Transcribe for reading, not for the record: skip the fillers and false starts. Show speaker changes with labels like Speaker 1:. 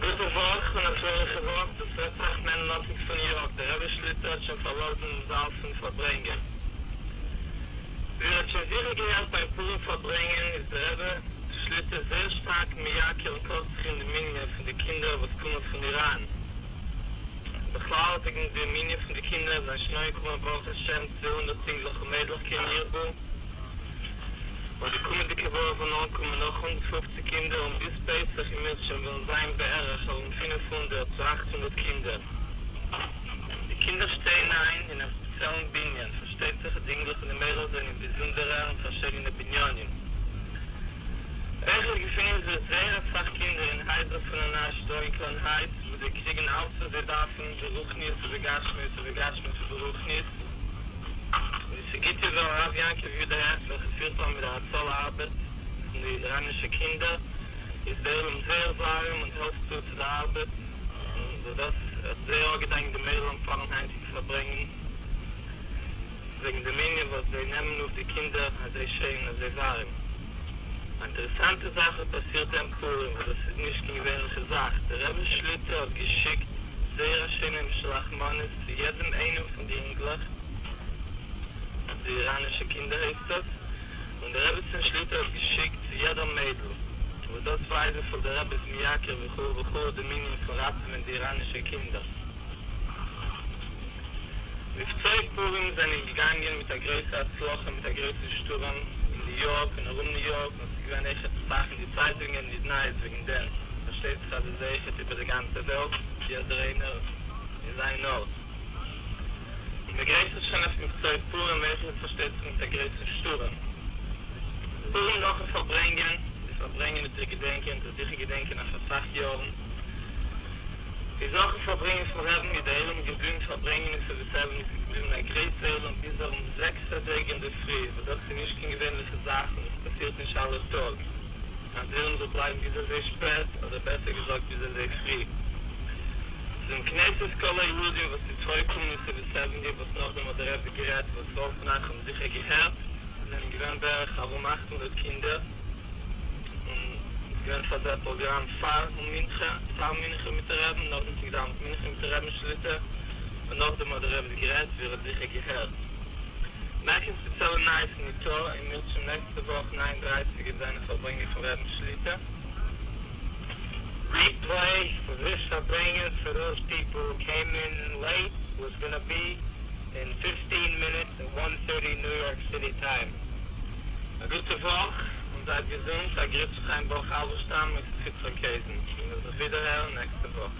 Speaker 1: גוטע וואך און א פרייליכע וואך, דאס רעדט אייך מענדל נאטיק פון ניו יארק, דער רבי שליט"א האט שוין פארלאזן דעם זאל פון פארברענגען. ווי איר האט שוין זיכער געהערט ביים פורים פארברענגען איז דער רבי שליט"א זייער שטארק מייקר און קאכט זיך אין דעם ענין פון די קינדער וואס קומען פון איראן. בכלל וועגן דעם ענין פון די קינדער זענען שוין אנגעקומען ברוך השם 200 אינגלעך און מיידלעך כן ירבו, און די קומענדיגע וואך וועלן אנקומען נאך 150 קינדער און ביז פסח אם ירצה השם וועלן זיין בערך ארום 500 צו 800 קינדער. די קינדער שטייען איין אין א ספעציעלן בנין, פארשטייט זיך אז די אינגלעך און די מיידלעך זענען אין באזונדערע און פארשידענע בנינים. אויכעט געפינען זיך זייער אסאך קינדער אין הייזער פון אנ"ש דא אין קראון הייטס וואו זיי קריגן אלץ וואס זיי דארפן ברוחניות ובגשמיות ובגשמיות וברוחניות. און די סיגוטער הרב יעקב יודא הערש וועלכער פירט אן מיט די הצלה ארבעט פון די איראנישע קינדער איז דער עולם זייער ווארעם און העלפט צו צו די ארבעט און דאס האט זייער אפגעדאנקט דעם עולם פארן היינטיגן פארברענגן וועגן דעם ענין וואס זיי נעמען אויף די קינדער אזוי שיין אזוי ווארעם. א אינטערעסאנטע זאך האט פאסירט דעם פורים וואס דאס איז נישט קיין געווענליכע זאך, דער רבי שליט"א האט געשיקט זייער א שיינע משלוח מנות צו יעדעם איינעם פון די אינגלעך, די איראנישע קינדער הייסט דאס, און די רעבעצין שליט"א האט געשיקט צו יעדער מיידל, וואס דאס ווייזט וויפיל דער רבי איז מייקר וכו' וכו' דעם ענין פון ראטעווען די איראנישע קינדער. מבצעי פורים זענען געגאנגען מיט א גרויסע הצלחה מיט א גרויסע שטורעם אין ניו יארק און ארום ניו יארק און ס'איז געווען אויכעט אסאך אין די צייטונגען און די נייעס וועגן דעם, פארשטייט זיך אז עס איז אויכעט איבער די גאנצע וועלט, יעדער איינער אין זיין ארט. און מ'גרייט זיך שוין אויף מבצעי פורים אויכעט פארשטייט זיך מיט א גרויסן שטורעם. פורים נאכן פארברענגען, די פארברענגען וועט איר געדענקען, וועט איר זיכער געדענקען אויף אסאך יארן. איז נאכן פארברענגען פון רעבן איז דער עולם געבליבן פארברענגען אין סעווען סעווענטי איז געבליבן א גרויסע עולם ביז ארום זעקס אזייגער אינדערפרי וואס דאס איז נישט קיין געווענליכע זאך און עס פאסירט נישט אלע טאג אז דער עולם זאל בלייבן ביז אזוי שפעט אדער בעסער געזאגט ביז אזוי פרי צום כנסת כל היהודים וואס איז פארגעקומען אין סעווען סעווענטי וואס נאכדעם האט דער רבי גערעדט וואס רוב פון אייך האבן זיכער געהערט זענען געווען בערך ארום 800 קינדער. און איז געווען פאר דער פראגראם פאר מנחה, פאר מנחה מיט דער רעבן, נאכדעם האט געדאווענט מנחה מיט דער רעבן שליט"א, און נאכדעם האט דער רבי גערעדט ווי איר האט זיכער געהערט. מער קיין ספעציעלע נייעס איז ניטא, אם ירצה השם נעקסטע וואך 9:30 גייט זיין א פארברענגען פון רעבן שליט"א.
Speaker 2: Replay for this farbrengen for those people who came in late was gonna be in 15 minutes at 1:30 New York City time.
Speaker 1: א גוטע וואך און זייט געזונט, א גריס פון חיים ברוך האלבערשטאם און יצחק קעזן, מיר וועלן זיך ווידער הערן נעקסטע וואך.